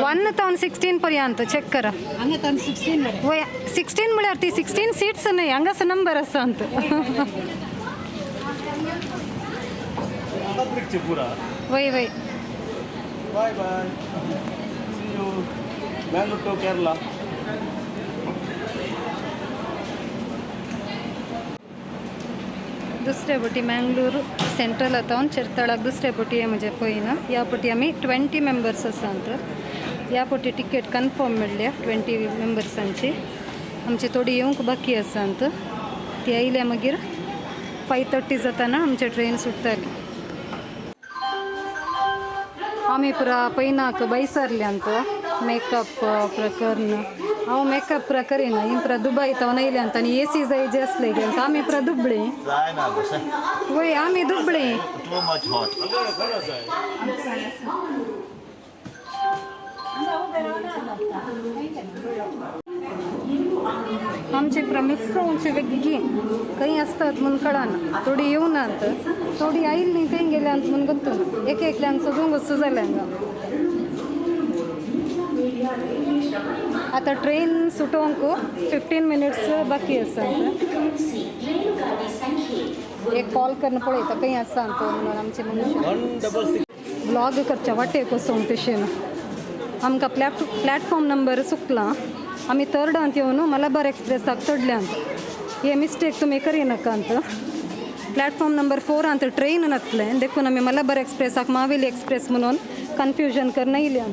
1 तावन 16 पर्यंत चेक करा. हांगा तान 16 मरे. वय, 16 म्हळ्यार ती 16 सीट्स न्हय, हांगासर नंबर आसा अंत. पुरा. वय वय. Bye bye, see you. Bangalore to Kerala. दुसरे बोटी मँगलोर सेंट्रल तावन चेरतळाक दुसरे बोटी म्हणजे पळयना. ह्या बोटी आमी 20 मेंबर्स आसा अंत. ह्या बोटी टिकेट कन्फर्म मेळ्ळ्या 20 मेंबर्सांची. आमची थोडी येवंक बाकी आसा अंत. ती आयल्या मागीर 5:30 जाताना आमचे ट्रेन सुट्टली. आमी पुरा पयनाक बैसरले अंत मेकअप प्रकरण. हांव मेकअप पुरा करिना. ही पुरा दुबय तावन येयले अंत आनी एसी जाय जे आसले गे. आमी पुरा दुबळी. जायना बशें. वय, आमी दुबळी. Too much hot. आमचे पुरा मिस वेग्गी खंय आसतात म्हूण कळना. थोडी येवनात, थोडी आयिल्ली खंय गेल्या म्हूण गोत्तू ना. एक एकल्यान सोदूंक वचूं जालें हांगा. आतां ट्रेन सुटोवंक 15 मिनिट्स बाकी आसा. एक कॉल करून पळयता खंय आसा तो म्हणून आमचे मनुष्य. 166. व्लॉग करच्या वाटेक वचोंक तशेन आमकां प्लॅटफॉर्म नंबर चुकला. आमी थर्डांत येवन मलबार एक्सप्रेसाक चडल्यांत. हे मिस्टेक तुमी करिनाका अंत. प्लॅटफॉर्म नंबर 4 आंत ट्रेन नातलें, देखून आमी मलबार एक्सप्रेसाक मावेली एक्सप्रेस म्हणून कन्फ्युजन करून येयल्या.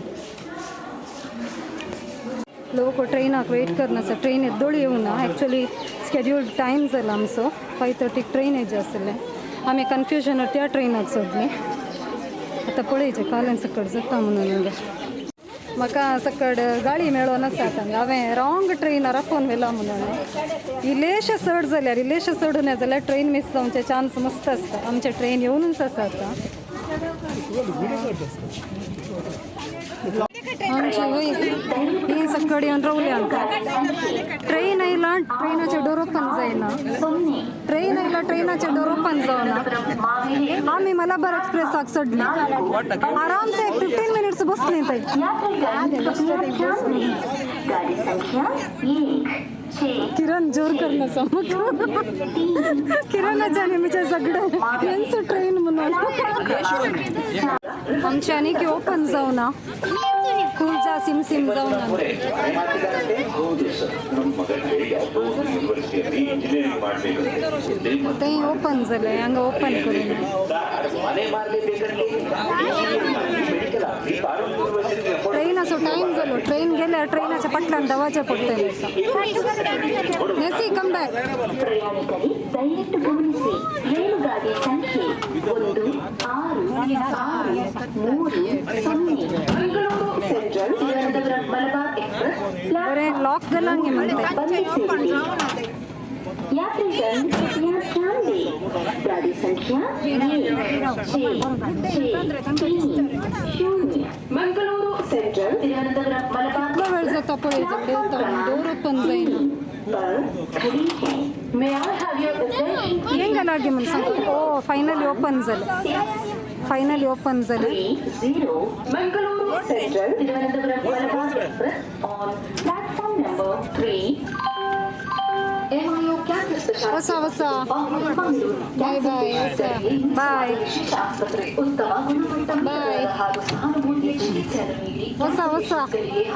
लोक ट्रेनाक वेट करना आसा. ट्रेन येद्दोळ येवना. एक्चुअली स्केड्यूल्ड टायम जाला आमचो. 5:30क ट्रेन येजे आसलें. आमी कन्फ्युजनार त्या ट्रेनाक सोडली. आतां पळयचें काल्यान सकट जाता म्हणून. हांगा म्हाका सकड गाळी मेळोन आसा. हांगा हांवें रॉंग ट्रेनार आपोवन व्हेला म्हणून. इल्लेशें चड जाल्यार, इल्लेशें चडून येता जाल्यार ट्रेन मीस जावचे चान्स मस्त आसता. आमचें ट्रेन येवनूच आसा आतां. आमचे वय ही सकड येवन रावले आमकां. ट्रेन आयला, ट्रेनाचे डोर ओपन जायना. ट्रेन आयला, ट्रेनाचे डोर ओपन जावना. आमी मलाबार एक्सप्रेसाक चडली. आरामसे एक 15 मिनिट्स बसली थंय. गाड़ी संख्या 1 6. किरण जोर करणं किरणाच्या आणि आमच्या सगळं यांचं ट्रेन म्हणून. आमच्या आनी की ओपन जावना. खुर्जा सिम सिम जावना. ಹೌದು ಸರ್, ನಮ್ಮ ಮಗನಿಗೆ ಯಾವುದೋ ಒಂದು ಯೂನಿವರ್ಸಿಟಿಯಲ್ಲಿ ಇಂಜಿನಿಯರಿಂಗ್ ಮಾಡಬೇಕು. थंय ओपन जालें, हांगा ओपन करून. ಮನೆ ಮಾರಲೇಬೇಕಂತೆ. ಮೆಡಿಕಲ್ ಆಗಲಿ, ಕಾನೂನು ಯೂನಿವರ್ಸಿಟಿ. ट्रेनाचो टायम जालो. ट्रेन गेल्यार ट्रेनाच्या फाटल्यान धांवचें पडटलें. नेसी, कम बॅक. ಪ್ರಯಾಣಿಕರೇ, ದಯವಿಟ್ಟು ಗಮನಿಸಿ. ರೈಲುಗಾಡಿ ಸಂಖ್ಯೆ 16630 ಮಂಗಳೂರು ಸೆಂಟ್ರಲ್ ತಿರುವನಂತಪುರಂ ಮಲಬಾರ್ ಎಕ್ಸ್ಪ್ರೆಸ್ बरें लॉक जालां गे म्हणटा. ಬಂದು ಸೇರಿದೆ. यात्रीगण, कृपया ध्यान दें. गाड़ी संख्या 1 6 6 3 0 मंगलुरु सेंट्रल तिरुवनंतपुरम मलबार कितलो वेळ जाता पळयता देंवता, डोर ओपन जायना. पर खड़ी है. May I have your attention? हेंगा लागी म्हण सांग. ओ, फायनली ओपन जालें, फायनली ओपन जालें. 30 Mangaluru Central Thiruvananthapuram Malabar Express on platform number 3. MIO Cancer Specialty ವಸ ವಸ. Mangaluru. ಬಾಯ್ ಬಾಯ್ ವಸ. ಬಾಯ್. ವಿಶೇಷ ಆಸ್ಪತ್ರೆ ಉತ್ತಮ ಗುಣಮಟ್ಟ ಬಾಯ್. ಹಾಗೂ ಸಹಾನುಭೂತಿಯ ಚಿಕಿತ್ಸೆಯನ್ನು ನೀಡಿ ಹೊಸ ಹೊಸ.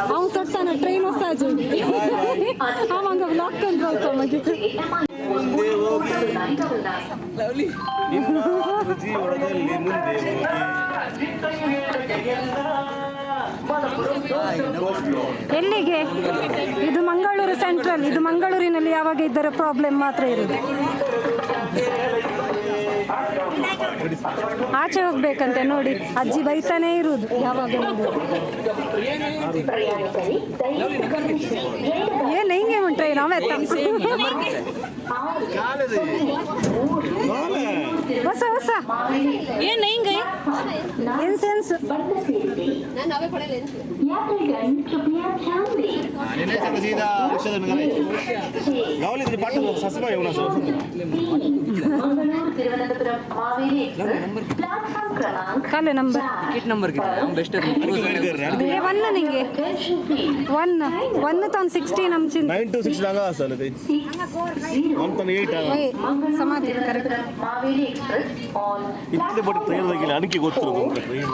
हांव चडटाना ट्रेन वचाचें. हांव हांगा व्लॉग करून रावता मागीर. ಮುಂದೆ ಹೋಗಿ. ನಿನ್ನ ಜೀವನದಲ್ಲಿ ಮುಂದೆ ಹೋಗಿ. ಎಲ್ಲಿಗೆ ಇದು? ಮಂಗಳೂರು ಸೆಂಟ್ರಲ್ ಇದು. ಮಂಗಳೂರಿನಲ್ಲಿ ಯಾವಾಗ ಇದ್ದರೆ ಪ್ರಾಬ್ಲಮ್ ಮಾತ್ರ ಇರುದು. ಆಚೆ ಹೋಗ್ಬೇಕಂತೆ ನೋಡಿ. ಅಜ್ಜಿ ಬೈತಾನೇ ಇರುವುದು ಯಾವಾಗ ನೋಡಿದ್ರು. ಪ್ರಯಾಣಿಕರೇ, ದಯವಿಟ್ಟು ಗಮನಿಸಿ. ಏನ್ ಹಿಂಗೆ ಉಂಟ್ರೆ ನಾವೇ. ಹೊಸ ಹೊಸ. ಏನ್ ಹಿಂಗೆ? ಎನ್ಸ್ ಎನ್ಸ್. ಬಂದು ಸೇರಿದೆ. यात्रीगण, कृपया ध्यान दें. गावली तुझी पाठ सासूबाई येऊन असं. 3 Mangalore Thiruvananthapuram Maveli express platform ಕ್ರಮಾಂಕ ಕಾಲೆ number. Ticket number best. A one ನಿಂಗೆ ಒನ್ ಒನ್ ತಾನು ಸಿಕ್ಸ್ಟೀನ್ ಅಂಚಿನ. 9 ಟು 6 ದಾಂಗ ಅಸಲ್ 1 8. ಏ, ಸಮಾಧಿ ಕರೆಕ್ಟ್. ಮಾವೇಲಿ ಎಕ್ಸ್ಪ್ರೆಸ್ ಆನ್ ಇತ್ತಲೆ ಬಟ್ ಟ್ರೈನ್ ಹೋಗಿಲ್ಲ, ಅಡಿಕೆ ಗೊತ್ತಿರೋದು ಟ್ರೈನ್.